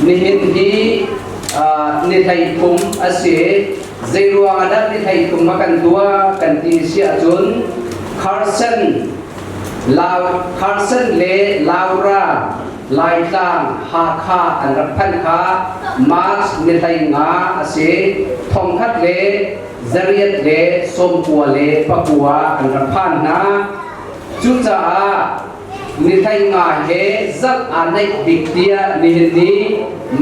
Nihin hi ni 13 a si. Zei ruang ah dah ni 13 a kan tuah kan ti si ahcun Carson Lau Carson le Laura Laitlang Hakha an rak phanh kha March ni 15 a si. 1000 le 899 an rak phan hna. Cucaah ni 15 he zarh aa naih bik tiah nihin ni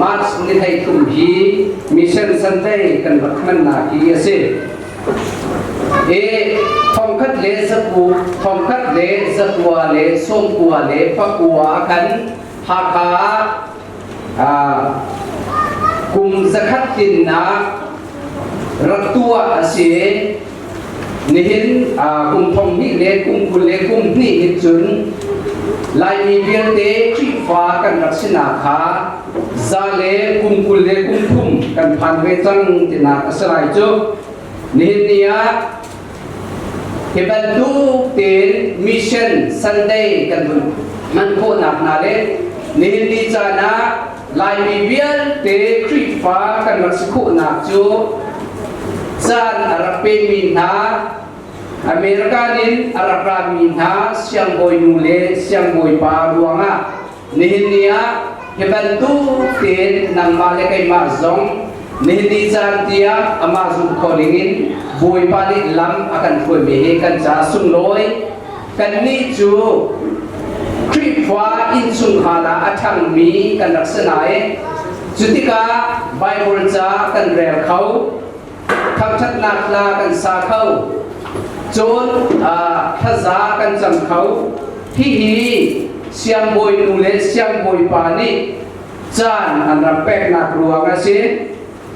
March ni 13 hi Mission Sunday kan rak hmannak hi a si. I 1994 khan Hakha ah kum 100 tlinnak rak tuah a si. Nihin kum 20 le kum 22 hin cun Laimi vialte Khrihfa kan rak sinak kha za le kum 23 kan phan ve cang tinak a si lai cu. Nihin ni ah hi bantuk tein Mission Sunday kan vun hman khawhnak hna le nihin ni caan ah Laimi vialte Khrihfa kan rak si khawhnak cu caan a rak pemi hna American in a rak rami hna siangbawinu le siangbawipa ruangah nihin ni ah hi bantuk tein nangmah le keimah zong nihin ni caan tiang amah zumh kho dingin Bawipa nih lam a kan hruaimi hi kan caah sunglawi. Kannih cu Khrihfa innchungkhar ah a ṭhangmi kan rak si nain cutikah Baibal ca kan rel kho, thangṭhatnak hla kan sa kho, cun thlaza kan cam kho. Hihi siangbawinu le siangbawipa nih caan an rak peknak ruang a si.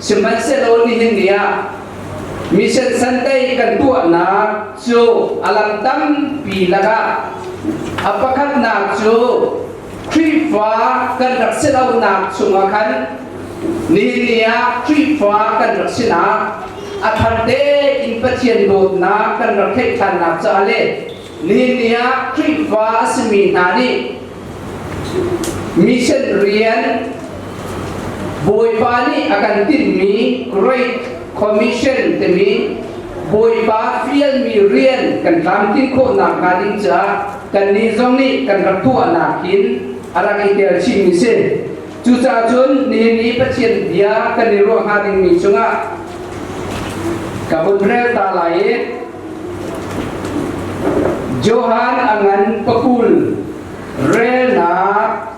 Sihmanhsehlaw nihin ni ah mission Sunday kan tuahnak cu a lam tampi lakah a pakhatnak cu Khrihfa kan rak si lonak chungah khan nihin ni ah Khrihfa kan rak sinak a thar tein Pathian dawtnak kan rak theih ṭhannak caah le nihin ni ah Khrihfa a simi hna nih Mission rian Bawipa nih a kan tinhmi Great Commission timi Bawipa fialmi rian kan tlamtlin khawhnak hnga ding caah kannih zong nih kan rak tuahnak hin a rak i tel chihmi si. Cucaah cun nihin i Pathian bia kan i ruah hnga dingmi cungah ka vun rel ta lai i Johan a ngan pakul relnak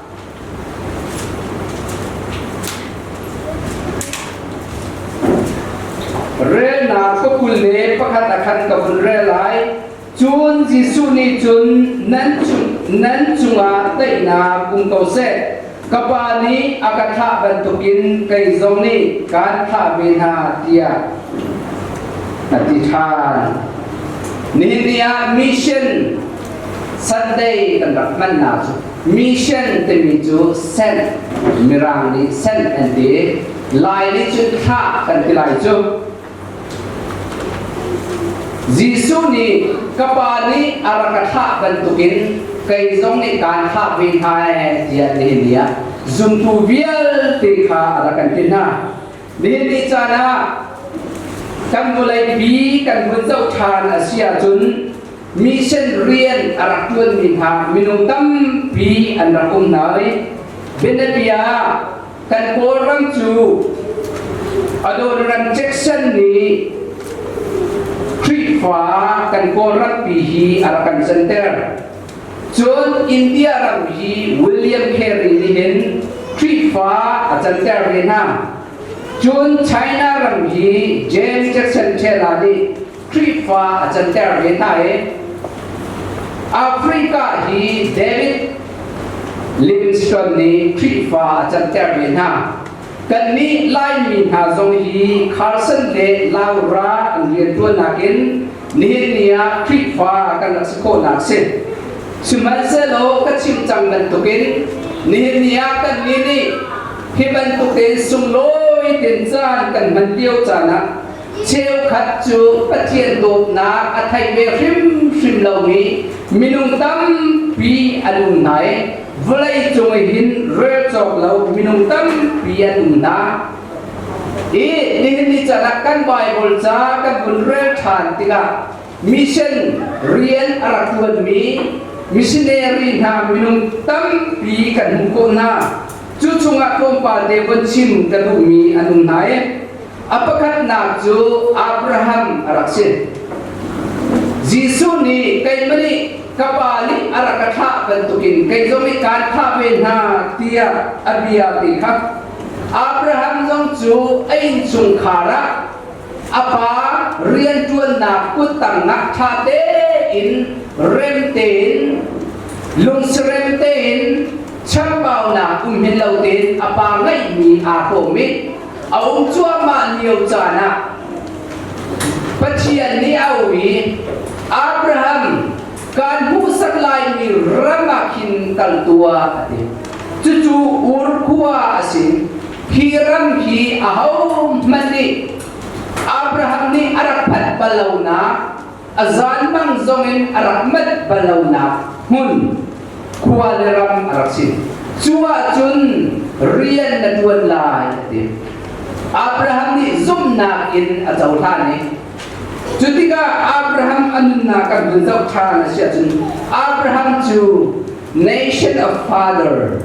relnak 21 a khan ka vun rel lai. Cun Jesuh nih cun nan cung nan cungah daihnak um ko seh. Ka Pa nih a ka thlah bantukin kei zong nih kaan thlah ve hna tiah a ti ṭhan. Nihin ni ah mission Sunday kan rak hmannak cu mission timi cu send Mirang nih send an ti Lai nih cun thlah kan ti lai cu. Jesuh nih ka Pa nih a rak ka thlah bantukin kei zong nih kaan thlah ve hna ee tiah nihin ni ah zumtu vialte kha a rak kan ti hna. Nihin ni caan ah kan vawleipi kan vun zoh ṭhan a si ahcun mission rian a rak ṭuanmi hna minung tampi an rak um hna i bianabia ah kan Kawlram cu Adoniram Jackson nih Khrihfa kan Kawlram pi hi a rak kan canter. Cun India ram hi William Carey nih hin Khrihfa a canter ve hna. Cun China ram hi James Jackson Taylor nih Khrihfa a canter ve hna i Africa hi David Livingstone nih Khrihfa a canter ve hna. Kannih Laimi hna zong hi Carson le Laura an rianṭuannak in nihin ni ah Khrihfa kan rak si khawhnak si. Sihmanhsehlaw ka chim cang bantukin nihin ni ah kannih nih hi bantuk tein sunglawi tein caan kan hman lio caan ah cheukhat cu Pathian dawtnak a thei ve hrimhrim lomi minung tampi an um hna i vawlei cung i hin rel cawk lo minung minung tampi an um hna. I nihin ni caan ah kan Bible ca kan vun rel ṭhan tikah mission rian a rak ṭuanmi missionary hna minung tampi kan hmuh khawh hna. Cu chungah tlawmpal te von chim ka duhmi an um hna i a pakhatnak cu Abraham a rak si. Jesuh nih keimah nih ka pa nih a rak ka thlah bantukin kei zong nih kaan thlah ve hna tiah a bia ti kha Abraham zong cu a innchungkhar ah a pa rianṭuannak kuttangnak ṭha tein rem tein lungsirem tein chambaunak um hin lo tein a pa ngeihmi aa hrawm i a um cuahmah lio caan ah Pathian nih a auh i Abraham kaan hmuhsak laimi ram ah khin kal tuah a ti. Cucu Ur khua a si. Hi ram hi ahohmanh nih Abraham nih a rak phanh bal lonak, a zanmang zongin a rak manh bal lonak hmun khua le ram a rak si. Cu ahcun rian na ṭuan lai a ti. Abraham nih zumhnak in a cohlan i cu tikah Abraham a nunnak kan hun zoh ṭhan a si ahcun Abraham cu nation of father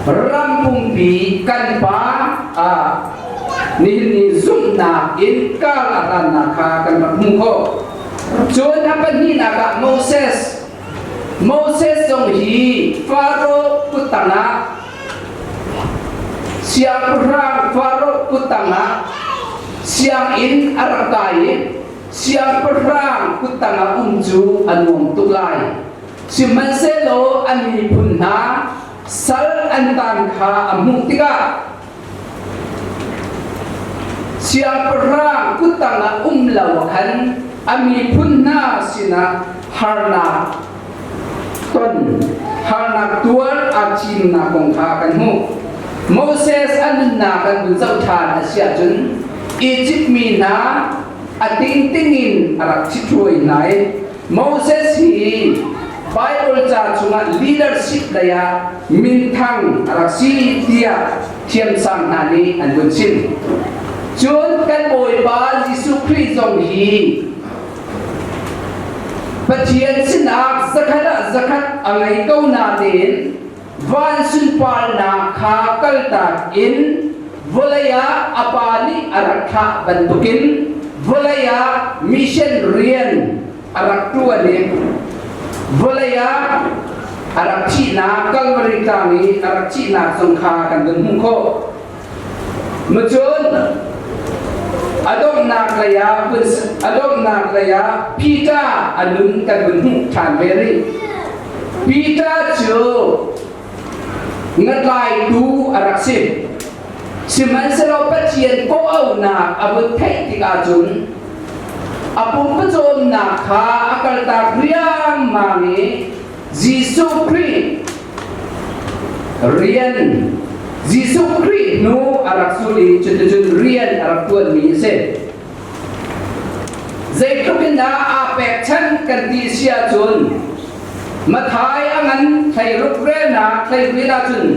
ram pumpi kan pa ah nihin ni zumhnak in kar a hlannak kha kan rak hmuh khawh. Cun a pahnihnak ah Moses Moses zong hi Faro kuttang ah siangpahrang Faro kuttang ah sianginn a rak kai i siangpahrang kuttang ah um cu a nuam tuk lai. Sihmanhsehlaw an miphun hna sal an taan kha a hmuh tikah siangpahrang kuttang ah um lo khan a miphun hna sinah harnak ton harnak tuar aa thimnak kong kha kan hmuh. Moses a nunnak kan vun zoh ṭhan a si ahcun Egypt mi hna a tingting in a rak ṭhithruai hna i Moses hi Bible ca chungah leadership lei ah minthang a rak si tiah thiamsang hna nih an vun chim. Cun kan Bawipa Jesuh Khrih zong hi Pathian sinah zakhat ah zakhat a ngei ko nain van sunparnak kha kaltak in vawlei ah a pa nih a rak thlah bantukin vawlei ah mission rian a rak ṭuan i vawlei ah a rak thihnak Calvary tlang i a rak thihnak zong kha kan vun hmuh khawh. Macun a donghnak lei ah a donghnak lei ah Peter a nun kan vun hmuh ṭhan ve rih. Peter cu ngatlaitu a rak si. Sihmanhsehlaw Pathian kawhauhnak a vun theih tikah cun a pumpacawnnak kha a kaltak riangmang i Jesuh Khrih rian Jesuh Khrih hnu a rak zul i cuticun rian a rak ṭuanmi a si. Zeitluk in dah aa pekchanh kan ti si ahcun Mathai a ngan 16 relnak 18 ahcun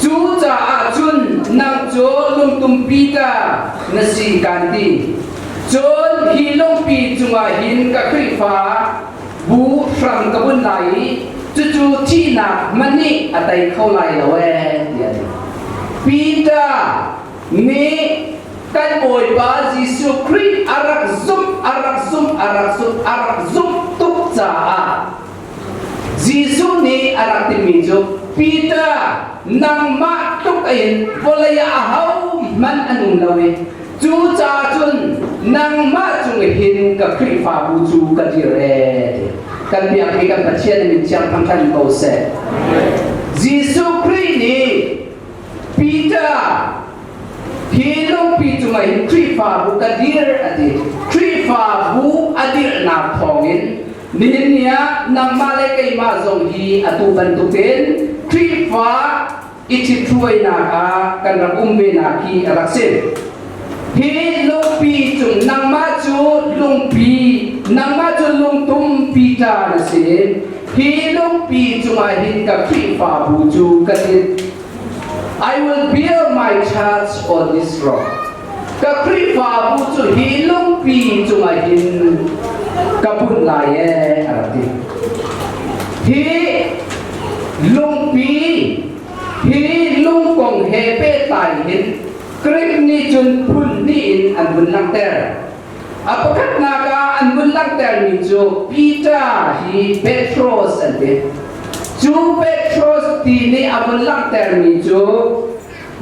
cu caah cun nang cu lungtum Peter na si kan ti. Cun hi lungpi cungah hin ka Khrihfa bu hram ka bun lai i cucu thihnak hmanh nih a tei kho lai lo ee tiah a ti. Peter nih kan Bawipa Jesuh Khrih a rak zumh, a rak zumh, a rak zumh, a rak zumh tuk caah Jesuh nih a rak timi cu Peter nangmah tluk in vawlei ah ahohmanh an um lo i cu caah cun nangmah cung hin ka Khrihfabu cu ka dir ee ti. Kan biakmi kan Pathian min thiang thangṭhat ko seh. Jesuh Khrih nih Peter hi lungpi cungah hin Khrihfabu ka dir a ti. Khrihfabu a dirhnak thawngin nihin ni ah nangmah le keimah zong hi atu bantukin Khrihfa i ṭhithruainak ah kan rak um ve nak hi a rak si. Hi lungpi cung nangmah cu lungpi nangmah cu lungtum Peter na si. Hi lungpi cungah hin ka Khrihfabu cu ka dir. I will build my church on this rock. Ka Khrihfabu cu hi lungpi cungah hin ka bunh lai ee a rak ti. Hi lungpi hi lung kong he pehtlai hin Greek nih cun phun hnih in an vun langhter. A pakhatnak ah an vun langhtermi cu Peter hi Petros an ti. Cu Petros ti nih a vun langhtermi cu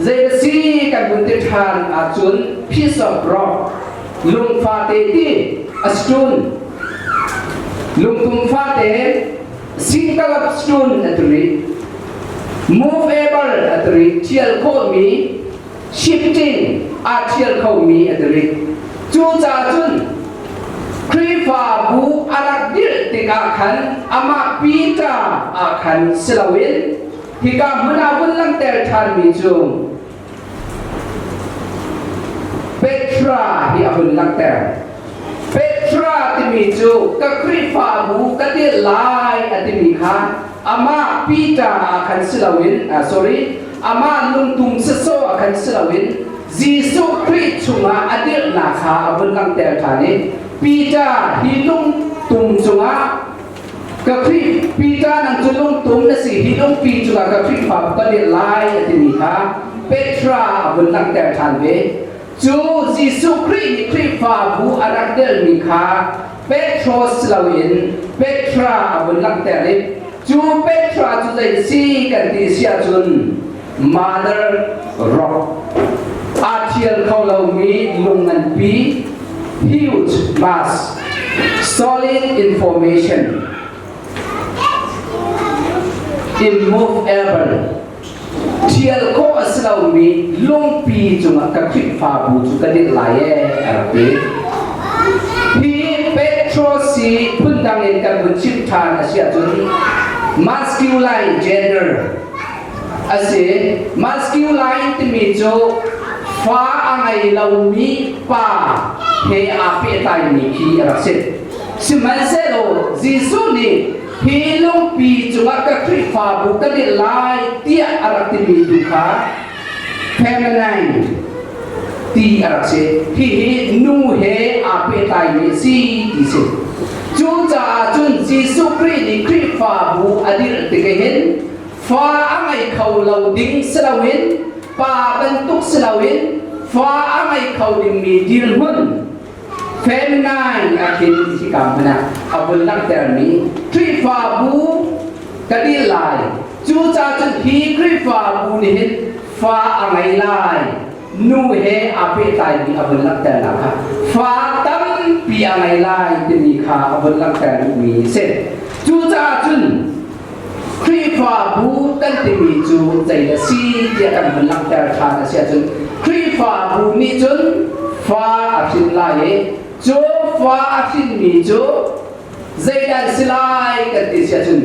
zei a si kan vun ti ṭhan ahcun piece of rock lung fate ti a stone lungtum fate single of stone a ti movable a ti ṭhial khawhmi shifting aa ṭhial khomi a ti rih. Cucaah cun Khrihfabu a rak dirh tikah khan amah Peter ah khan si loin hika hmun ah vun langhter ṭhanmi cu Petra hi a hun langhter. Petra timi cu ka Khrihfabu ka dirh lai a timi kha amah Peter ah khan si loin sorry amah lungtum sawsawh ah khan si loin Jesuh Khrih chungah a dirhnak kha a vun langhter ṭhan i Peter hi lungtum cungah ka Khrih Peter nang cu lungtum na si hi lungpi cungah ka Khrihfabu ka dirh lai a timi kha Petra a vun langhter ṭhan ve. Cu Jesuh Khrih nih Khrihfabu a rak dirhmi kha Petros si loin Petra a vun langhter i cu Petra cu zei si kan ti si ahcun Mother Rock aa ṭhial kho lomi lung nganpi huge mass solid information immovable ṭhial khawh a si lomi lungpi cungah ka Khrihfabu cu ka dirh lai ee a rak ti. Hi Petros hi phundang in kan vun chim ṭhan a si ahcun masculine gender a si. Masculine timi cu fa a ngei lomi pa he aa pehtlaimi khi a rak si. Sihmanhsehlaw Jesuh nih hi lungpi cungah ka Khrihfabu ka dirh lai tiah a rak timi tu kha feminine ti a rak si. Hihi nu he aa pehtlaimi a si ti si. Cucaah cun Jesuh Khrih nih Khrihfabu a dirh tik hin fa a ngei kho lo ding si loin pa bantuk si loin fa a ngei kho dingmi dirhmun Feminine ah khin hika hmanh ah a vun langhtermi Khrihfabu ka dil lai. Cucaah cun hi Khrihfabu nih hin fa a ngei lai. Nu he aa pehtlaimi a vun langhternak kha fa tampi a ngei lai timi kha a vun langhter duhmi a si. Cucaah cun Khrihfabu kan timi cu zei a si tiah kan vun langhter ṭhan a si ahcun Khrihfabu nih cun fa a hrin lai i cu fa a hrinmi cu zeidah an si lai kan ti si ahcun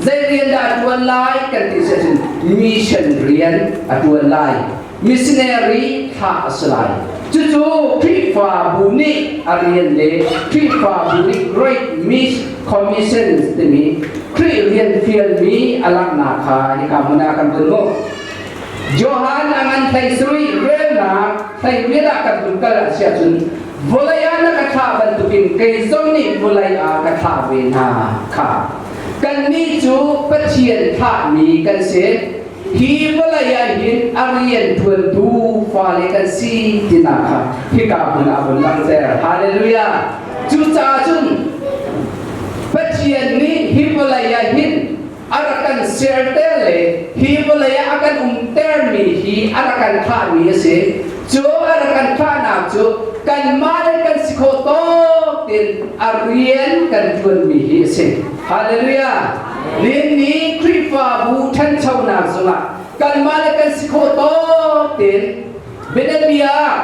zei rian dah a ṭuan lai kan ti si ahcun mission rian a ṭuan lai. Missionary thlah a si lai. Cucu Khrihfabu nih a rian le Khrihfabu nih Great Commission timi Khrih rian fialmi a langhnak kha hika hmun ah kan vun hmuh. Johan a ngan 17 relnak 18 ah kan vun kal a si ahcun vawlei ah na ka thlah bantukin kei zong nih vawlei ah ka thlah ve hna kha. Kannih cu Pathian thlahmi kan si. Hi vawlei ah hin a rian ṭuantu fale kan si tinak kha hika hmun ah vun langhter. Hallelujah! Cucaah cun Pathian nih hi vawlei ah hin a rak kan serter le hi vawlei ah a kan umtermi hi a rak kan thlahmi a si. Cu a rak kan thlahnak cu kanmah le kan si khawh tawk in a rian kan ṭuanmi hi a si. Hallelujah! Nihin Khrihfabu ṭhanchonak zongah kanmah le kan si khawh tawk tein bianabia ah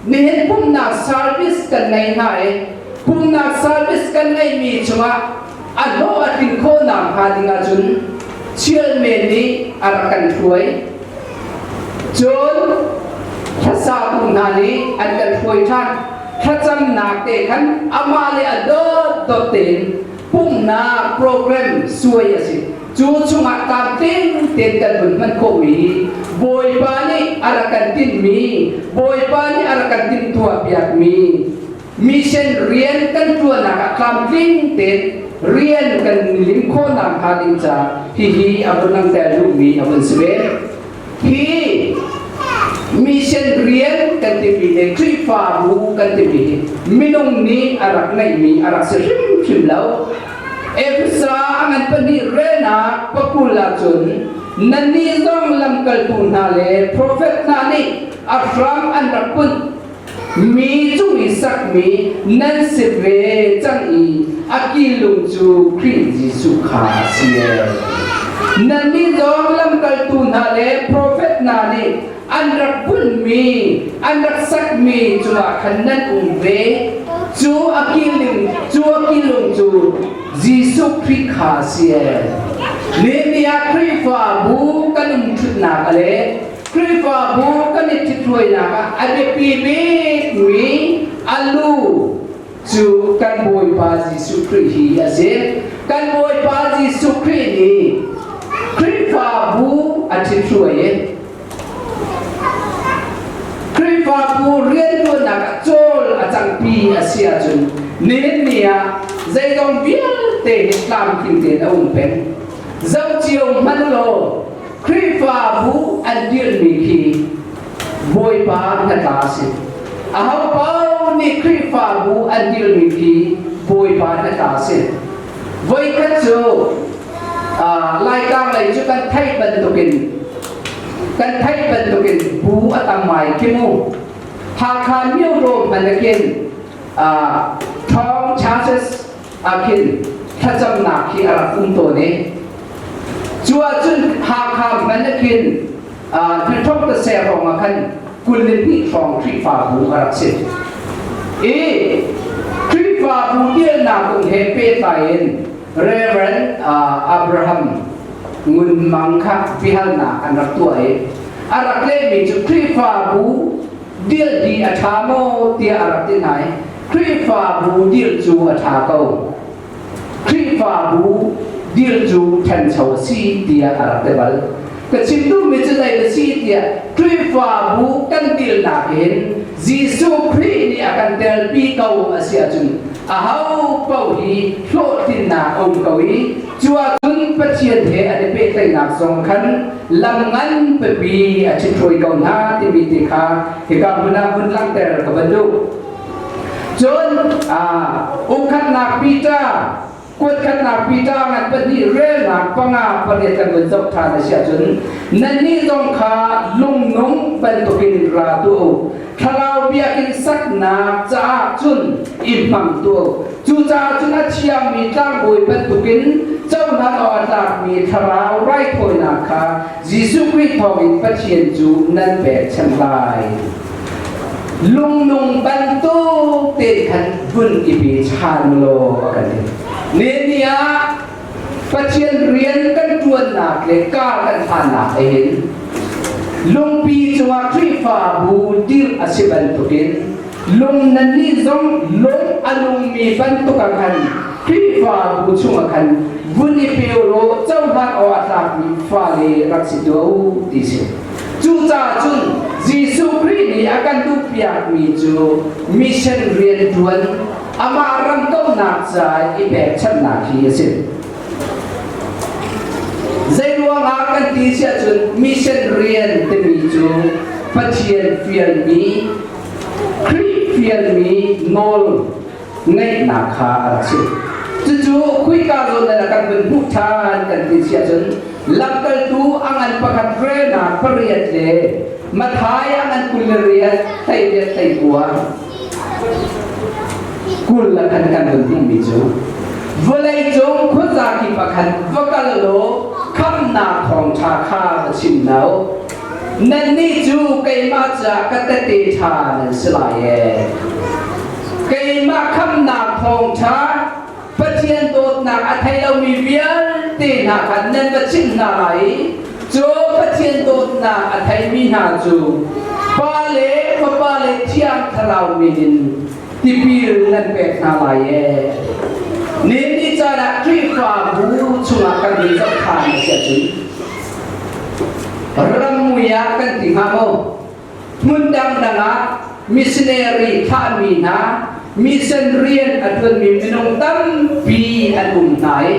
nihin pumhnak service kan ngei hna i pumhnak service kan ngeihmi chungah a hlawh a tlin khawhnak hnga ding ahcun chialmen nih a rak kan hruai. Cun hlasatu hna nih an kan hruai ṭhan. Thlacamnak te khan amah le a dawtdawt tein pumhnak program suai a si. Cu chungah tlamtling tein kan vun hman khawhmi Bawipa rak kan tinhmi, Bawipa nih a rak kan timhtuahpiakmi mission rian kan ṭuannak ah tlamtling tein rian kan lim khawhnak hnga ding ca hihi a vun langhter duhmi a vun si ve. Hi mission rian kan timi le Khrihfabu kan timi hi minung nih a rak ngeihmi a rak si hrimhrim lo. Efesa a ngan pahnih relnak pakul ahcun nannih zong lamkaltu hna le profet hna nih a hram an rak bunh mi cung i sakmi nan si ve cang i a kilung cu Khrih Jesuh kha a si. Nannih zong lamkaltu hna le profet hna nih an rak bunhmi, an rak sakmi cungah khan nan um ve. Cu a kilung, cu a kilung cu Jesuh Khrih kha a si. Nihin ah Khrihfabu kan um ṭhutnak le Khrihfabu kan i ṭhithruainak ah a biapi bikmi a lu cu kan Bawipa Jesuh Khrih hi a si. Kan Bawipa Jesuh Khrih nih Khrihfabu a ṭhithruai i Khrihfabu rianṭuannak ah cawl a cangpi a si ahcun nihin ni ah zeizong vialte hi tlamtling tein a um peng. Zoh cio hmanh law Khrihfabu an dirhmi khi Bawipa hnatla a si. Aho paoh nih Khrihfabu an dirhmi khi Bawipa hnatla a si. Voikhat cu Laitlang lei cu kan theih bantukin kan theih bantukin bu a tam ngai khi mu. Hakha Myo hmanh khin Thawng Churches ah khin thlacamnak khi a rak um tawn i cu ahcun Hakha hmanh ah khin thilthok ta hrawng ah khan 22 hrawng Khrihfabu a rak si. I Khrihfabu tialnak kong he pehtlai in Reverend Abraham Ngun Mang kha biahalnak an rak tuah i a rak lehmi cu Khrihfabu dil di a ṭha maw tiah a rak ti hna i Khrihfabu dil cu a ṭha ko. Khrihfabu dil cu ṭhancho a si tiah a rak ti bal. Ka chim duhmi cu zei na si tiah Khrihfabu kan dilnak hin Jesuh Khrih nih a kan telpi ko a si ahcun aho paoh hi hlawhtlinnak a um ko i cu ahcun Pathian he an i pehtlaihnak zong khan lam ngan pipi a ṭhithruai ko hna timi te kha hika hmun ah vun langhter ka van duh. Cun ukhatnak Peter kuatkhatnak Peter ngan pahnih relnak panga pariat kan vun zoh ṭhan a si ahcun nannih zong kha lungnung bantukin ra tuah u thlarau biakinn saknak caah cun i hmang tuah u cucaah cun a thiangmi tlangbawi bantukin cohlan awk a tlakmi thlarau raithawinak kha Jesuh Khrih thawngin Pathian cu nan pekchanh lai. Lungnung bantuk tein khan vun i pe ṭhan law a kan ti. Ni ah Pathian rian kan ṭuannak le kar kan hlannak hin lungpi cungah Khrihfabu dirh a si bantukin lung nannih zong lung a nungmi bantuk ah khan Khrihfabu chungah khan vun i pe law cohlan awk a tlakmi fale rak si tuah u ti si. Cucaah cun Jesuh Khrih nih a kan duhpiakmi cu mission rian ṭuan amah ram kauhnak ca i pekchanhnak hi a si. Zeiruangah kan ti siah cun mission rian timi cu Pathian fialmi Khrih fialmi nawl ngeihnak kha a rak si. Cucu khuika zawn in a kan vun hmuh ṭhan kan ti si ahcun lamkaltu a ngan pakhat relnak pariat le Matthai a ngan 28 18 hlei 20 la khan kan vun hmuhmi cu vawlei cung khuaza kip ah khan va kal law khamhnak thawngṭha kha va chim hna u. Nannih cu keimah caah ka tehte ṭha nan si lai ee. Keimah khamhnak thawngṭha Pathian dawtnak a thei lomi vialte hna kha nan va chimh hna lai i cu Pathian dawtnak a theimi hna cu Pa le Fapa le Thiang Thlarau min in tipil nan pek hna lai ee. Nihin caan ah Khrihfabu chungah kan hun zoh ṭhan a si ahcun rammui ah kan ti hnga maw? Hmun dangdang ah missionary thlahmi hna, mission rian a ṭuanmi minung tampi an um hna i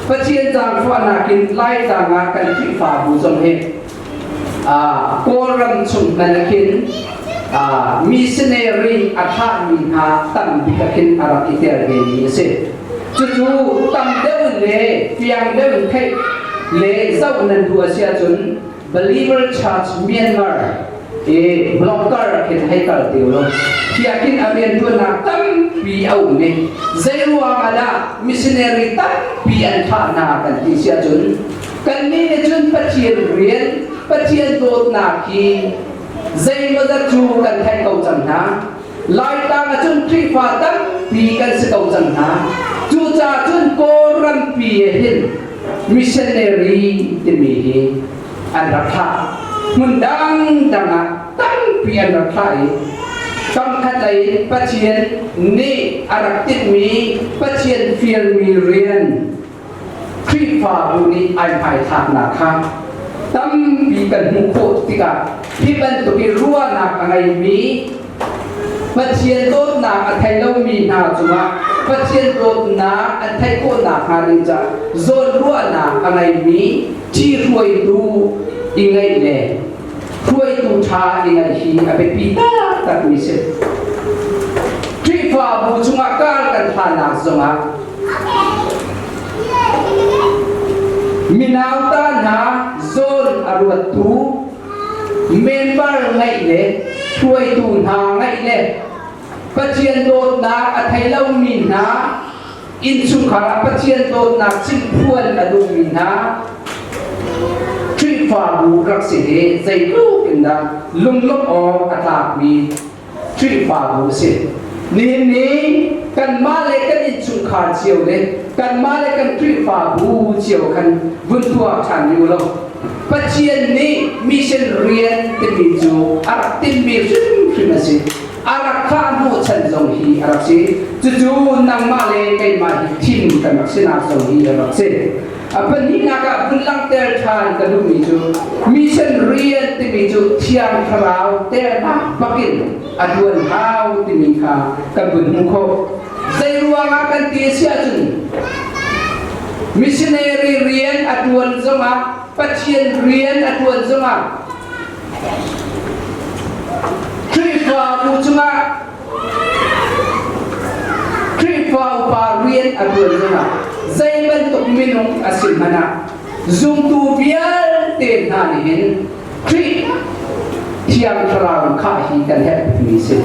Pathian zaangfahnak in Laitlang ah kan Khrihfabu zong hi Kawlram chung hmanh ah khin missionary a thlahmi hna tam bik ah khin a rak i tel vemi a si. Cucu tam deuh in le fiang deuh in theih le zoh nan duh a si ahcun Believer Church Myanmar i blogger khin hei kal te ulaw hiakin a rianṭuannak tampi a um i zeiruang ah dah missionary tampi an thlah hna kan ti si ahcun kannih nih cun Pathian rian Pathian dawtnak hi zeimawzat cu kan theih ko cang hna. Laitlang ah cun Khrihfa tampi kan si ko cang hna. Cucaah cun Kawlrampi ah hin missionary timi hi an rak thlah. Hmun dangdang ah tampi an rak thlah i kamkhat lei in Pathian nih a rak tinhmi Pathian fialmi rian Khrihfabu nih ai hmaithlaknak kha tampi kan hmuh khawh tikah hi bantuk i ruahnak a ngeimi Pathian dawtnak a thei lomi hna cungah Pathian dawtnak an theih khawh nakhnga ding caah zawnruahnak a ngeimi ṭhihruaitu i ngeih le hruaitu ṭha i ngeih hi a biapi taktakmi si. Khrihfabu chungah kar kan hlannak zongah Minauta hna zawn a ruattu member ngeih le hruaitu hna ngeih le Pathian dawtnak a thei lomi hna innchungkhar ah Pathian dawtnak chimhphuan a duhmi hna Khrihfabu rak si hi zeitluk in dah lunglawmh awk a tlakmi Khrihfabu a si. Nihin ni kanmah le kan innchungkhar cio le kanmah le kan Khrihfabu cio khan vun tuah ṭhan u law Pathian nih mission rian timi cu a rak timhmi hrimhrim a si. A rak thlah hnawhchan zong hi a rak si. Cucu nangmah le keimah hi thim kan rak sinak zong hi a rak si. A pahnihnak ah vun langhter ṭhan ka duhmi cu mission rian timi cu Thiang Thlarau telnak bakin a ṭuan hau timi kha kan vun hmuh khawh. Zei ruangah kan ti a si ahcun missionary rian a ṭuan zongah Pathian rian a ṭuan zongah Khrihfabu cungah Khrihfa upa rian a ṭuan zongah zei bantuk minung a si hmanh ah zumtu vialte hna nih hin Khrih Thiang Thlarau khah hi kan herh bikmi si.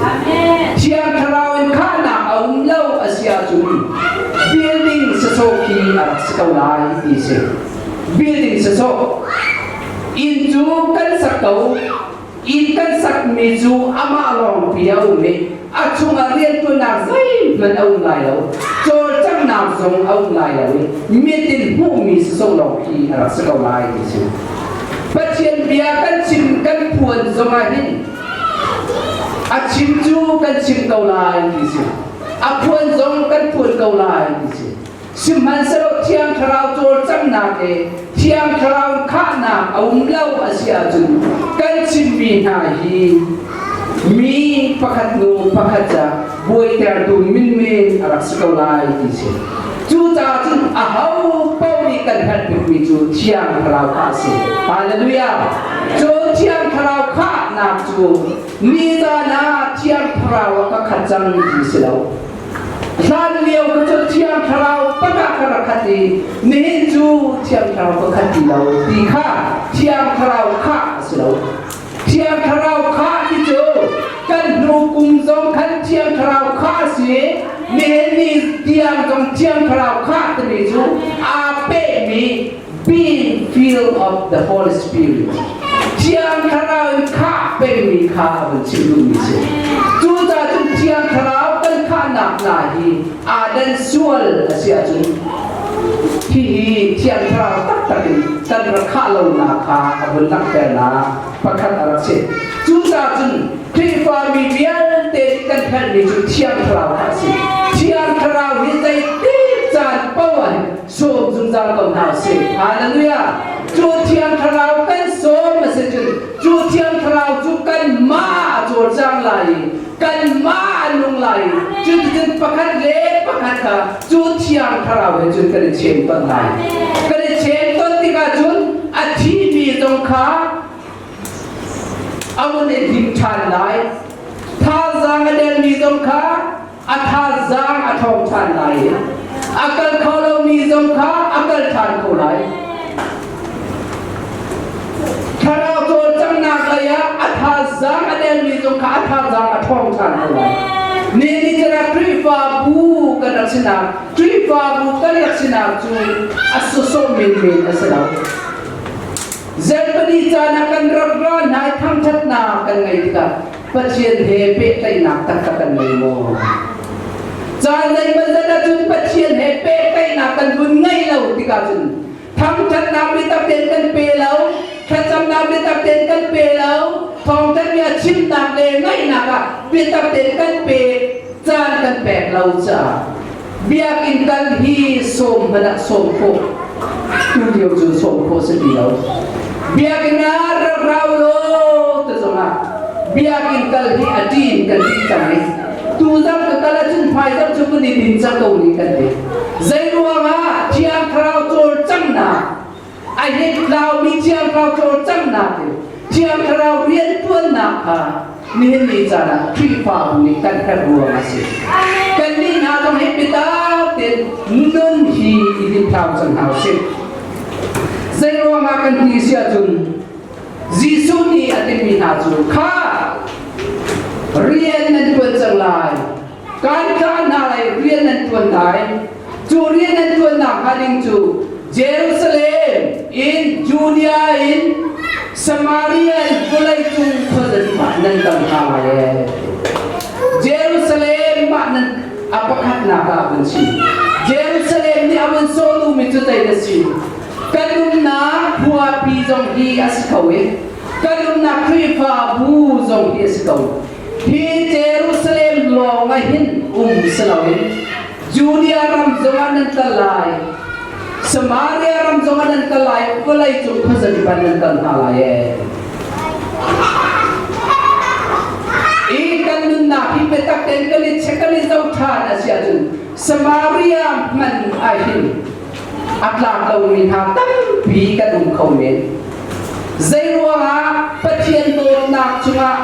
Thiang Thlarau in khahnak a um lo a si ahcun building sasawh khi a rak si ko lai ti si. Building sasawh inn cu kan sak ko Inn kan sakmi cu amah lawngpi a um i a chungah rianṭuannak zeihmanh a um lai lo, cawlcanghnak zong a um lai lo i mit in hmuhmi sawsawh lawng khi a rak si ko lai ti si. Pathian bia kan chim kan phuan zongah hin a chim cu kan chim ko lai ti si. A phuan zong kan phuan ko lai ti si. Sihmanhsehlaw Thiang Thlarau cawlcanghnak le Thiang Thlarau khahnak a um lo a si ahcun kan chimmi hna hi mi pakhat hnu pakhat ca buaitertu minmen a rak si ko lai ti si. Cucaah cun aho paoh nih kan herh bikmi cu Thiang Thlarau kha a si. Hallelujah! Cu Thiang Thlarau khahnak cu nizan ah Thiang Thlarau a ka khat cang ti si lo. Hlan lio ka cu Thiang Thlarau pakah ka rak khat i nihin cu Thiang Thlarau ka khat ti lo ti kha Thiang Thlarau khah a si lo. Thiang Thlarau khah ti cu kan hnu kum zong khan Thiang Thlarau khah a si nihin ni tiang zong Thiang Thlarau khah timi cu aa pehmi being filled of the Holy Spirit. Thiang Thlarau in khah pengmi kha a vun chim duhmi si. Cucaah cun Thiang Thlarau kan khahnak hna hi aa dan sual a si ahcun hihi Thiang Thlarau taktak in kan rak khah lonak kha a vun langhternak pakhat a rak si. Cucaah cun Khrihfami vialte nih kan herhmi cu Thiang Thlarau kha a si. Thiang Thlarau hi zeitik caan paoh ah hin sawm zungzal ko hna usih. Hallelujah! Cu Thiang Thlarau kan sawm a si cun cu Thiang Thlarau cu kanmah. lai. Cuticun pakhat le pakhat kha cu Thiang Thlarau he cun kan i chem ton lai. Kan i chem ton tikah cun a thimi zong kha a vun i hlim ṭhan lai. Thazaang a delmi zong kha a thazaang a ṭhawng ṭhan lai i a kal kho lomi zong kha a kal ṭhan kho lai. Thlarau cawlcanghnak lei ah a thazaang a delmi zong kha a thazaang a ṭhawng ṭhan kho lai. Ni ni chan ah Khrihfabu kan rak sinak Khrihfabu kan rak sinak cu a sawsawh menmen a si lo. Germany caan ah kan rak ra hna i thangṭhatnak kan ngei tikah Pathian he pehtlaihnak taktak kan ngei maw? Caan zeimawzat ahcun Pathian he pehtlaihnak kan vun ngei lo tikah cun thangṭhatnak biatak tein kan pe lo, thlacamnak biatak tein kan pe lo, thawngṭhat bia chimnak le ngaihnak ah biatak tein kan pe caan kan pek lo caah biakinn kal hi sawm hmanh ah sawm khawh tu lio cu sawm khawh si ti lo. Biakinn ah rak rau law ti zongah biakinn kal hi a ṭin kan ti cang i tuzarh ka kal ahcun hmaizarh cu kan i din cang ko ni kan ti. Zei ruangah Thiang Thlarau cawlcanghnak a hlitlaumi Thiang Thlarau cawlcanghnak in Thiang Thlarau rianṭuannak kha nihin ni caan ah Khrihfabu nih kan herh ruang a si. Kannih hna zong hi biatak tein nun hi i hlipthlau cang hna usih. Zei ruangah kan ti si ahcun Jesuh nih a timi hna cu kha rian nan ṭuan cang lai kan thlah hna lai rian nan ṭuan lai cu rian nan ṭuannak hnga ding cu Jerusalem in Judea in Samaria in vawleicung khuazakip ah nan kal hna lai ee. Jerusalem mah nan a pakhatnak ah vun si. Jerusalem nih a vun sawh duhmi cu zei na si? Kan umnak khuapi zong hi a si kho i kan umnak Khrihfabu zong hi a si ko. Hi Jerusalem lawng ah hin um si loin Judea ram zongah nan kal lai, Samaria ram zongah nan kal lai, vawlei cung khuazakip ah nan kal hna lai ee. I kan nunnak hi biatak tein kan i check kan i zoh ṭhan a si ahcun Samaria hmanh ah hin a tlak lomi hna tampi kan um kho men. Zei ruangah Pathian dawtnak cungah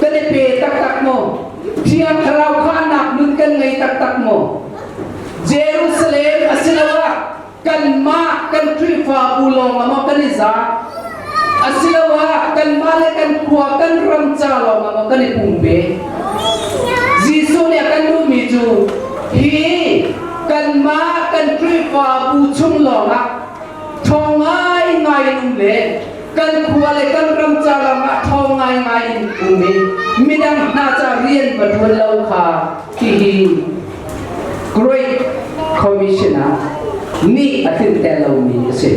kan i pe taktak maw? Thiang Thlarau khahnak nun kan ngei taktak maw? Jerusalem asiloah kanmah kan Khrihfabu lawng ah maw kan i za? Asiloah kanmah le kan khua kan ram ca lawng ah maw kan i pumpe? Jesuh nih a kan duhmi cu hi kanmah kan Khrihfabu chung lawngah ṭhawng ngaingai in um le kan khua le kan ram ca ram ah ṭhawng ngaingai in um i midang hna ca rian va ṭuan lo kha hihi Great Commission ah nih a tlinter lomi a si.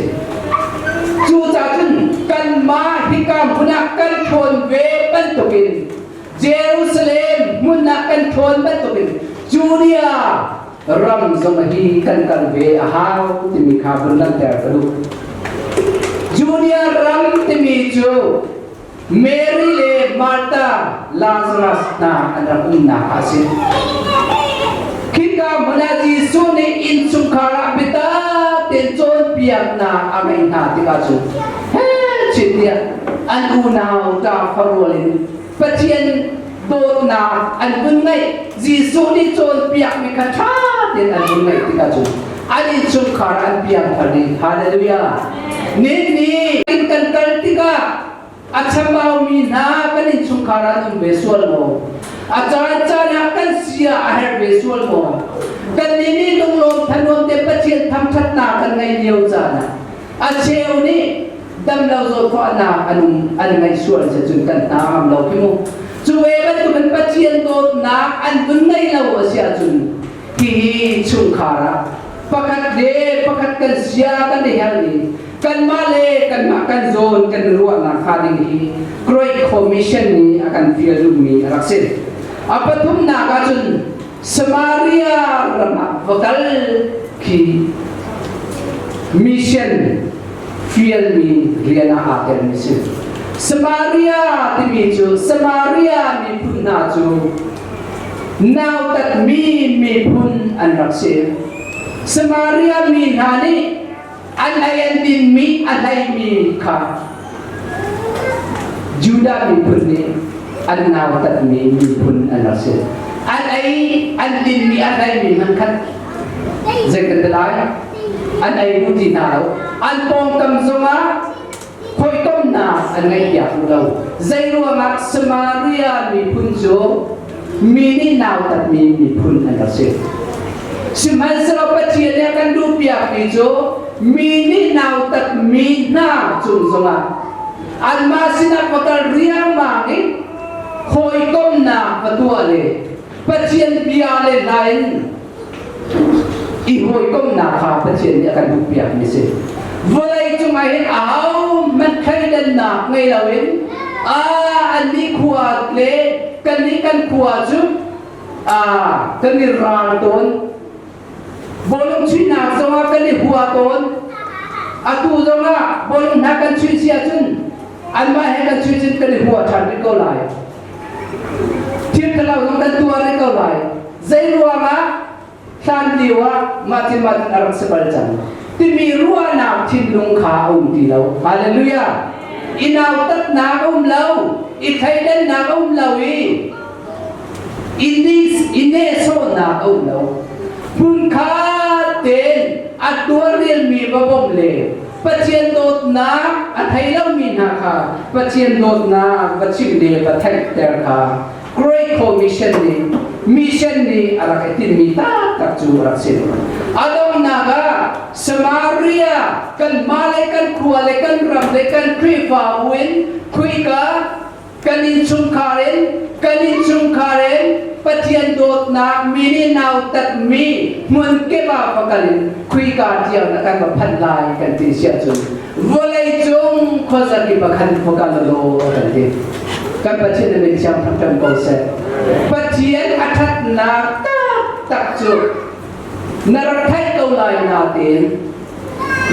Cucaah cun kanmah hika hmun ah kan ṭhawn ve bantukin Jerusalem hmun ah kan ṭhawn bantukin Judea ram zong hi kan kal ve a hau timi kha vun langhter ka duh. Judea ram timi cu Mary le Martha, Lazarus hna an rak umnak a si. Khika hmun ah Jesuh nih innchungkhar ah biatak tein cawnpiaknak a ngeih hna tikah cun he chin tiah an unau ṭa farual in Pathian dawtnak an vun ngeih Jesuh nih cawnpiakmi kha ṭha tein an vun ngeih tikah cun an innchungkhar an piangthar i hallelujah ni in kan kal tikah a chambaumi hna kan innchungkhar an um ve sual maw a caan caan ah kan sia a herh ve sual maw kan nih nih lunglawm thanuam te Pathian thangṭhatnak kan ngeih lio caan ah a cheu nih damlo zawtfahnak an um an ngeih sual si cun kan hna ngam lo khi mu cu ve bantukin Pathian dawtnak an vun ngei lo a si ahcun hihi chungkhar ah pakhat le pakhat kan sia kan i hel i kanmah le kanmah kan zawn kan ruahnak hnga ding hi Great Commission nih a kan fial duhmi a rak si a pathumnak ahcun Samaria ram ah va kal khi mission fialmi rian ah aa telmi si. Samaria timi cu Samaria miphun hna cu Nautatmi miphun an rak si. Samaria mi hna nih an ei an dinmi a hleimi kha Judah miphun nih an nautatmi miphun an rak si. An ei an dinmi a hleimi hmanh khan zei kan ti lai? An ei duh ti hna lo. An pawngkam zongah Hawikomhnak an ngeihpiak duh lo. Zeiruangah Samaria miphun cu mi nih nautatmi miphun an rak si. Sihmanhsehlaw Pathian nih a kan duhpiakmi cu mi nih nautatmi hna cung zongah anmah sinah va kal riangmang i hawikomhnak va tuah le Pathian bia le hla in i hawikomhnak kha Pathian nih a kan duhpiakmi a si. Vawlei cungah hin ahohmanh thleidannak ngei loin a annih khua le kannih kan khua cu a kan i ral tawn. Bawlung chuihnak zongah kan i hua tawn. Atu zongah bawlung hna kan chuih si ahcun anmah he kan chuih cun kan i hua ṭhan rih ko lai. Thil ṭhalo zong kan tuah rih ko lai. Zei ruangah hlan lio ah mah thil mah a rak si bal cang timi ruahnak thinlung kha a um ti lo. Hallelujah! I nautatnak a um lo, i thleidannak a um lo i i nehsawhnak a um lo. Hmunkhat tein a tuarrelmi va bawmh le Pathian dawtnak a thei lomi hna kha Pathian dawtnak va chimh le va theihter kha Great Commission nih mission nih a rak i tinhmi taktak cu a rak si. A donghnak ah Samaria kanmah le kan khua le kan ram le kan Khrihfabu in khuika kan innchungkhar in kan innchungkhar in Pathian dawtnak mi nih nautatmi hmun kip ah va kal in khuika tiang na kan va phanh lai kan ti si ahcun vawlei cung khuazakip ah khan va kal law kan ti. Kan Pathian na min thiang thangṭhat ko seh. Pathian a ṭhatnak taktak cu na rak theih ko lai nain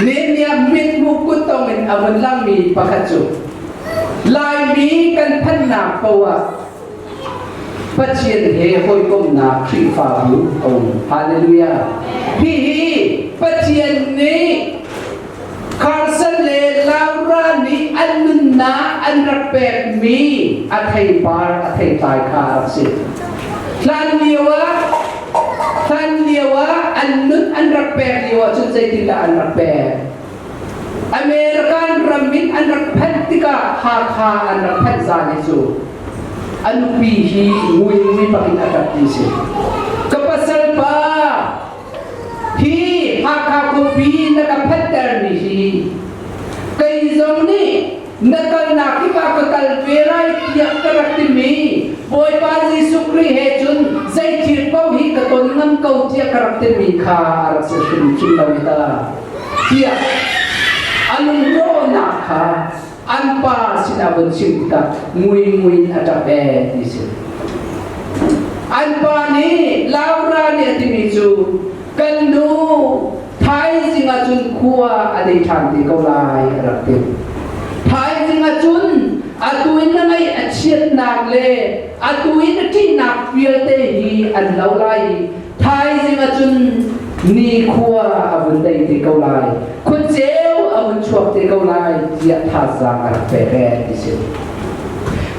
Nehemiah mithmuh kuttong in a vun langmi pakhat cu Laimi kan phanhnak paoh ah Pathian he hawikomhnak Khrihfabu a um. Hallelujah. Hihi Pathian nih Carson le Laura nih an nunnak an rak pekmi a theipar a theitlai kha a rak si. Hlan lio ah hlan lio ah an nun an rak pek lio ah cun zeitindah an rak pek? American ram in an rak phanh tikah Hakha an rak phanh zan hi cu a nupi hi ngui ngui bak in a ṭap ti si. Ka pasal pa Hi Hakha khuapi na ka phanhtermi hi kei zong nih na kalnak kip ah ka kal ve lai tiah ka rak timi Bawipa Jesuh Khrih he cun zei thil paoh hi ka ton ngam ko tiah ka rak timi kha a rak si hrimhrim lo hi ta tiah a lungrawhnak kha an pa sinah vun chim tikah ngui ngui in a ṭap ee ti si. An pa nih Laura nih a timi cu kan nu thaizing ah cun khua a dei ṭhan te ko lai a rak ti. Thaizing ah cun atu in na ngaih a chiatnak le atu in a ṭihnak vialte hi an lo lai i Thaizing ah cun nikhua a vun dei te ko lai, khuaceu a vun chuak te ko lai tiah thazaang a rak pek ee ti si.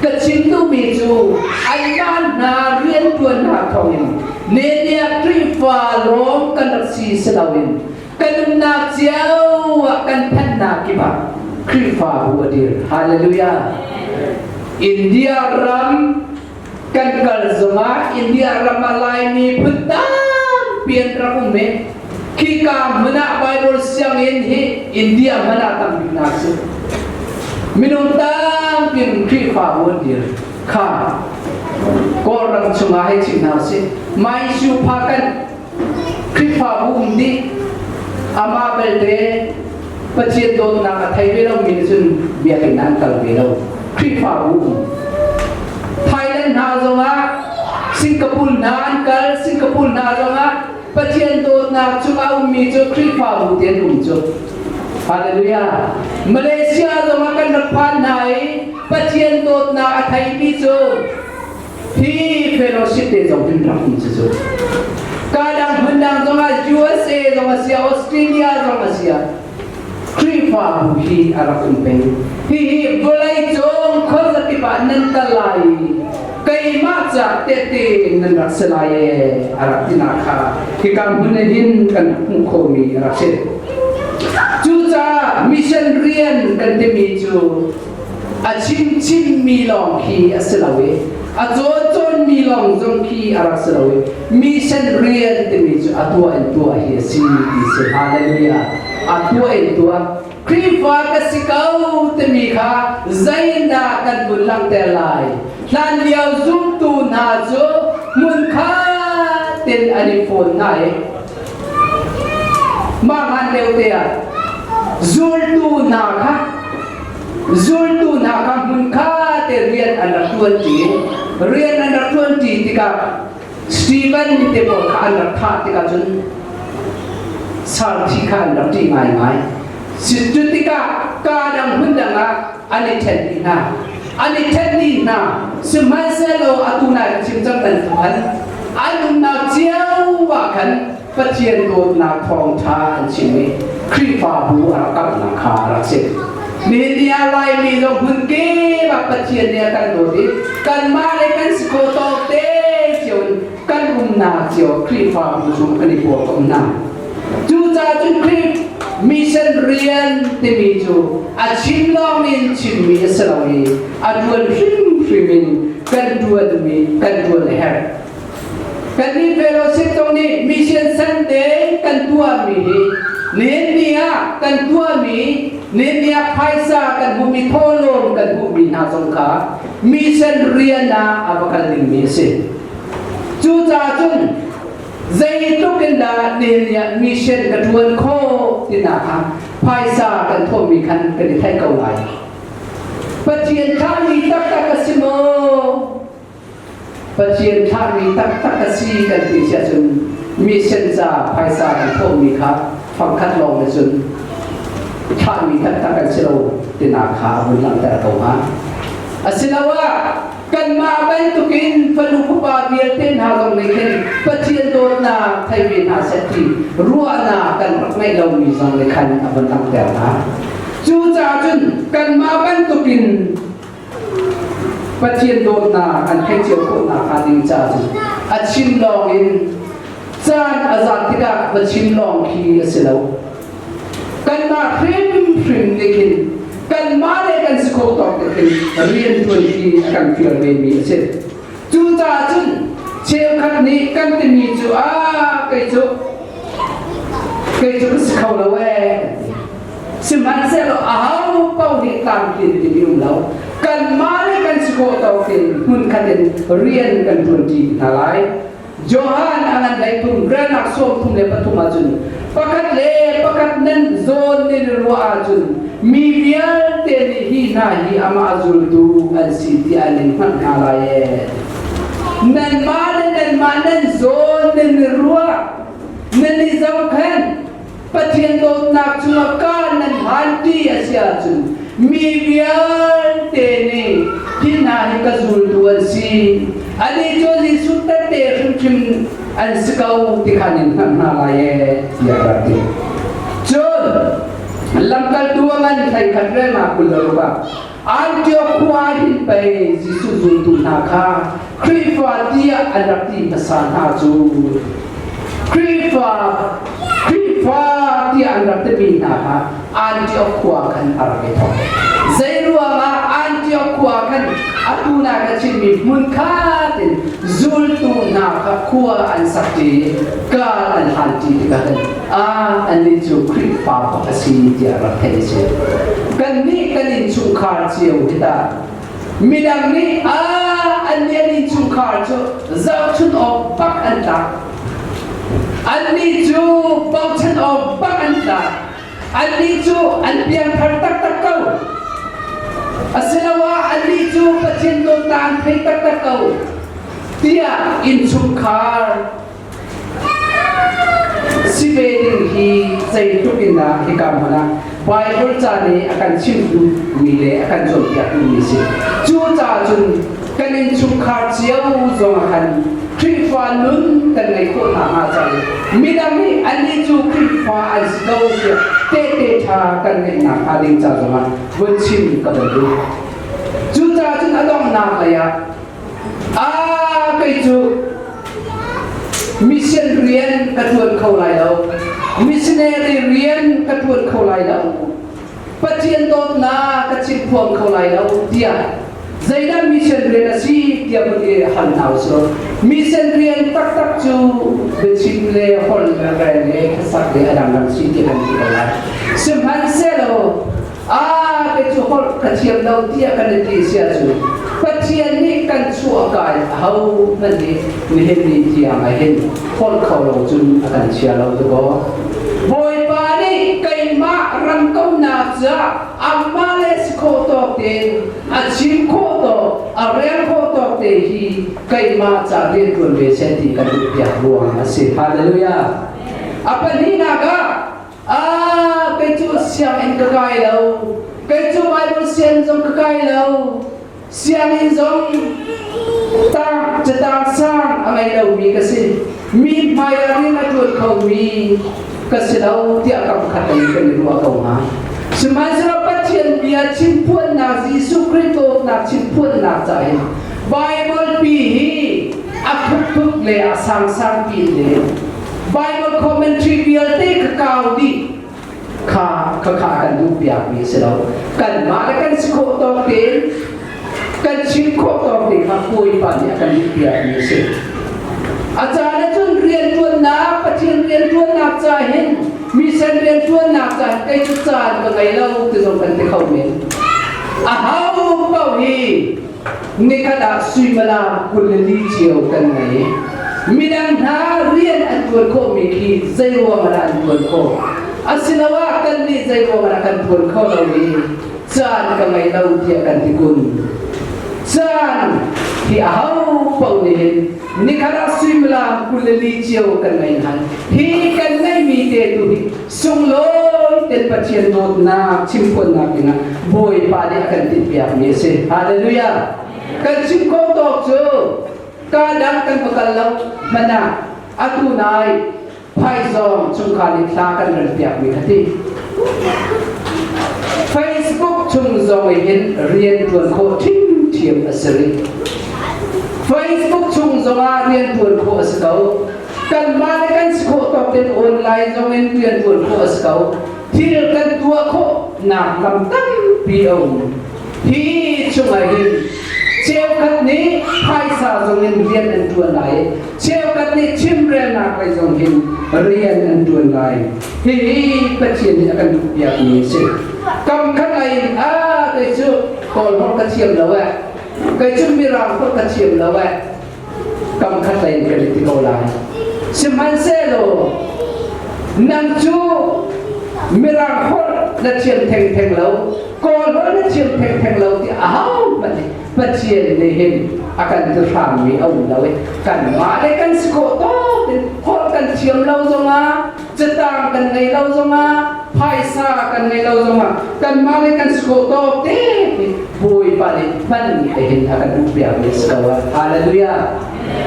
Ka chim duhmi cu anmah hna rianṭuannak thawngin Nehemiah Khrihfa lawng kan rak si si loin kan umnak cio ah kan phanhnak kip ah Khrihfabu a dir. Hallelujah. India ram kan kal zongah India ram ah Laimi phun tampi an rak um i khika hmun ah Bible sianginn hi India hmanh ah tam bik hna si. Minung tampi in Khrihfabu an dir kha Kawlram chungah hei chim hna usih. Maisu pha kan Khrihfabu um dih amah belte Pathian dawtnak a thei ve lomi nih cun biakinn ah an kal ve lo. Khrihfabu um. Thailand hna zongah Singapore hna an kal, Singapore hna zongah Pathian dawtnak chung a ummi cu Khrihfabu te an um cu. Hallelujah. Malaysia zongah kan rak phan hna i Pathian dawtnak a theimi cu hi fellow. Fellowship te zong hin rak um cu. Ka dang hmun dang zong ah USA zong a si, Australia zong a si. Khrihfabu hi a rak um peng. Hihi vawlei cung khuazakip ah nan kal lai i keimah ca tehte nan rak si lai ee a rak tinak kha hika hmun ah hin kan hmuh khawhmi a rak si. Cucaah mission rian kan timi cu a chimchimmi lawng khi a si lo i a cawncawnmi lawng zong khi a rak si lo i mission rian timi cu a tuah in tuah hi a si ti si. Hallelujah. A tuah in tuah. Khrihfa ka si ko timi kha zeidah kan vun langhter lai? Hlan lio zumtu hna cu hmunkhat in an i fawn hna i mah hlan lio te ah zultu hna kha zultu hna kha hmunkhat te rian an rak ṭuanṭi. Rian an rak ṭuanṭi tikah Stephen te pawl kha an rak thah tikah cun sarthi kha an rak ṭih ngaingai. Cu tikah kaa dang hmun dang ah an i ṭhen dih hna. An i ṭhen dih hna. Sihmanhsehlaw atu nai ka chim cang bantuk khan an umnak cio ah khan Pathian dawtnak thawngṭha an chim i Khrihfabu a rak karhnak kha a rak si. Nihin ni ah Laimi zong hmun kip ah Pathian nih a kan dawt i kanmah le kan si kho tawk te cio in kan umnak cio Khrihfabu chung kan i puak ko hna. Cucaah cun Khrih mission rian timi cu a chim lawng in chimmi a si lo i a ṭuan hrimhrim in kan ṭuanmi kan ṭuan a herh. Kannih fellowship zong nih mission Sunday kan tuahmi hi nihin ni ah kan tuahmi nihin ni ah phaisa kan hmuhmi thawhlawm kan hmuhmi hna zong kha mission rian ah a va kal dingmi a si. Cucaah cun zeitluk in dah nihin ni ah mission ka ṭuan khawh tinak kha phaisa kan thawhmi khan kan i theih ko lai. Pathian thlahmi taktak a si maw? Pathian thlahmi taktak a si kan ti si ahcun mission ca phaisa kan thawhmi kha fangkhat lawng nih cun thlahmi taktak kan si lo tinak kha a vun langhter ko hnga. Asiloah kanmah bantukin fanu fapa vialte hna zong nih khin Pathian dawtnak thei ve hna seh ti ruahnak kan rak ngeih lomi zong nih khan a vun langhter hna. Cucaah cun kanmah bantukin Pathian dawtnak an theih cio khawh nakhnga ding caah cun a chim lawng in caan a zat tikah va chim lawng khi a si lo. Kanmah hrimhrim nih khin kanmah le kan si khawh tawk te khin rian ṭuan khi a kan fial vemi a si. Cucaah cun cheukhat nih kan timi cu ah kei cu kei cu ka si kho lo ee. Sihmanhsehlaw aho paoh nih tlamtlin timi um lo. Kanmah le kan si khawh tawk in hmunkhat in rian kan ṭuanṭi hna lai. Johan a ngan hlei thum relnak 33 ahcun pakhat le pakhat nan zawn nin ruah ahcun mi vialte nih hi hna hi amah zultu an si tiah an in hngalh hna lai ee. Nanmah le nanmah nan zawn nan i ruah nan i zohkhenh Pathian dawtnak chungah ka nan hanti a si ahcun mi vialte nih hi hna hi ka zultu an si. Anih cu Jesuh tette hrimhrim an si ko ti kha nan hngalh hna lai ee tiah a rak ti. Cun lamkaltu a ngan 11 relnak 26 ah Antioch khua hin pei Jesuh zultu hna kha Khrihfa tiah an rak ti hmasa hna cu Khrihfa Khrihfa tiah an rak timi hna kha Antioch khua khan a rak i thawk. Zeiruangah Antioch khua khan atu na ka chimmi hmunkhat in zultu hna kha khua an sak ṭi kal an hlan ṭi tikah khan a annih cu Khrihfa bak a si tiah rak theih a si. Kannih kan innchungkhar cio hi tah midang nih a annih an innchungkhar cu zohchunh awk bak an tlak. Annih cu bochan awk bak an tlak. Annih cu an piangthar taktak ko. Asiloah annih cu Pathian dawtnak an thei taktak ko tiah innchungkhar si ve ding hi zeitluk in dah hika hmun ah Bible ca nih a kan chimh duhmi le a kan cawnpiak duhmi a si. Cucaah cun. Kan innchungkhar cio zong ah khan Khrihfa nun kan ngeih khawh hna hnga cang. Midang nih annih cu Khrihfa an si ko tiah tehte ṭha kan ngeihnak hnga ding ca zongah vun chim ka van duh. Cucaah cun a donghnak lei ah aa kei cu mission rian ka ṭuan kho lai lo, missionary rian ka ṭuan kho lai lo, Pathian dawtnak ka chim phuang kho lai lo tiah zeidah mission rian a si tiah vun i hal hna usih. Mission rian taktak cu biachim le holh le rel le hlasak le a dangdang si ti kan ti ko lai. Sihmanhsehlaw aa kei cu holh ka thiam lo tiah kan i ti sia cu Pathian nih kan chuah kai ho hmanh nih nihin ni tiang ah hin holh kho lo cun a kan chia lo dakaw. Bawipa nih keimah ram kaunak caah amah le si khawh tawk tein a chim khawh tawk a rel khawh tawk te hi keimah ca rian ṭuan ve seh ti ka duh piak ruang a si. Hallelujah. A pahnihnak ah ah kei cu sianginn ka kai lo kei cu Bible sianginn zong ka kai lo Sianginn zong tang catang sang a ngei lomi ka si. Mi hmai ah rian a ṭuan khomi ka si lo tiah kam khat in kan i ruah ko hnga. Sihmanhsehlaw Pathian bia chimphuannak Jesuh Khrih dawtnak chimphuannak ca hin Bible pi hi a thukthuk le a sangsang pi le Bible commentary vialte ka kau dih kha khakha kan duh piakmi si lo. Kanmah le kan si khawh tawk tein kan chim khawh tawk te kha Bawipa nih a kan duh piakmi a si. A caan ah cun rianṭuannak Pathian rianṭuannak ca hin mission rianṭuannak ca hin kei cu caan ka ngei lo ti zong kan ti kho men. A ho paoh hi nikhat ah suimilam 24 cio kan ngei. Midang hna rian an ṭuan khawhmi khi zei ruang ah dah an ṭuan khawh? Asiloah kannih zei ruang ah dah kan ṭuan kho lo i caan ka ngei lo tiah kan ti kun? Caan hi aho paoh nih hin nikhat ah suimilam 24 cio kan ngei hna. Hi kan ngeihmi te tu hi sunglawi ten Pathian dawtnak chimphuannak dingah Bawipa nih a kan tinhpiakmi a si. Hallelujah! Kan chim khawh tawk cu ka dang kan va kal lo hmanh ah atu nai phaizawng chungkhar nih thla kan ran piakmi kha ti. Facebook chung zong hin rian ṭuan khawh ṭhimṭhiam a si rih. Facebook chung zongah rian ṭuan khawh a si ko. Kanmah le kan si khawh tawk tein online zong in rianṭuan khawh a si ko. Thil kan tuah khawh nak lam tampi a um. Hi chungah hin cheukhat nih phaisa zong in rian an ṭuan lai i cheukhat nih chimrelnak lei zong hin rian an ṭuan lai. Hihi Pathian nih a kan duhpiakmi a si. Kam khat lei in ah kei cu Kawl holh ka thiam lo eh. Kei cu Mirang holh ka thiam lo eh. Kam khat lei in kan i ti ko lai. Sihmanhsehlaw nang cu Mirang holh na thiam thengtheng lo, Kawl holh na thiam thengtheng lo ti ahohmanh nih Pathian nih hin a kan ti hrammi a um lo i kanmah le kan si khawh tawk in holh kan thiam lo zongah catang kan ngei lo zongah phaisa kan ngei lo zongah kanmah le kan si khawh tawk te Bawipa nih hman te hin a kan duhpiakmi si ko. Hallelujah.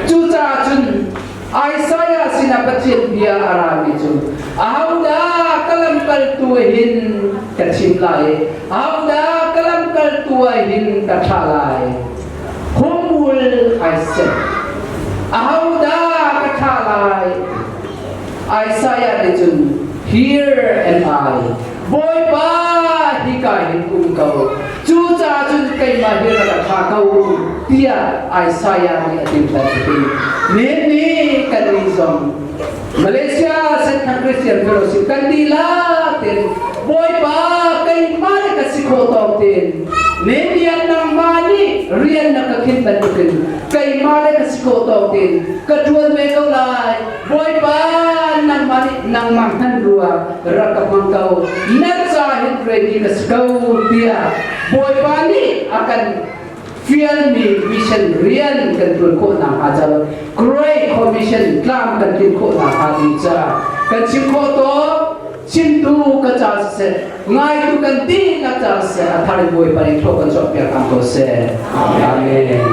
Cucaah cun Isaiah sinah Pathian bia a rami cu ahodah ka lamkaltu hin ka chim lai, ahodah ka lamkaltu hin ka thlah lai? Whom will I send? Ahodah ka thlah lai? Isaiah nih cun Here am I. Bawipa hika hin um ko. Cucaah cun keimah hi rak ka thlah ko tiah Isaiah nih a ti bantukin nihin ni kannih zong Malaysia Senthang Christian Fellowship kan dihlak tein Bawipa keimah le ka si khawh tawk tein nihin nangmah nih rian na ka khinh bantukin keimah le ka si khawh tawk tein ka ṭuan ve ko lai. Bawipa nangmah nih nangmah hman rua rak ka hmang ko na ca hin ready ka si ko tiah Bawipa nih a kan fialmi mission rian kan ṭuan khawh nakhnga ca Great Commission tlam kan tlin khawh nakhnga ding caah kan chim khawh tawk chimtu ka ca siseh ngaitu kan dihlak ca siseh a thar in Bawipa nih thlawh kan chuahpiak hram ko seh. Amen.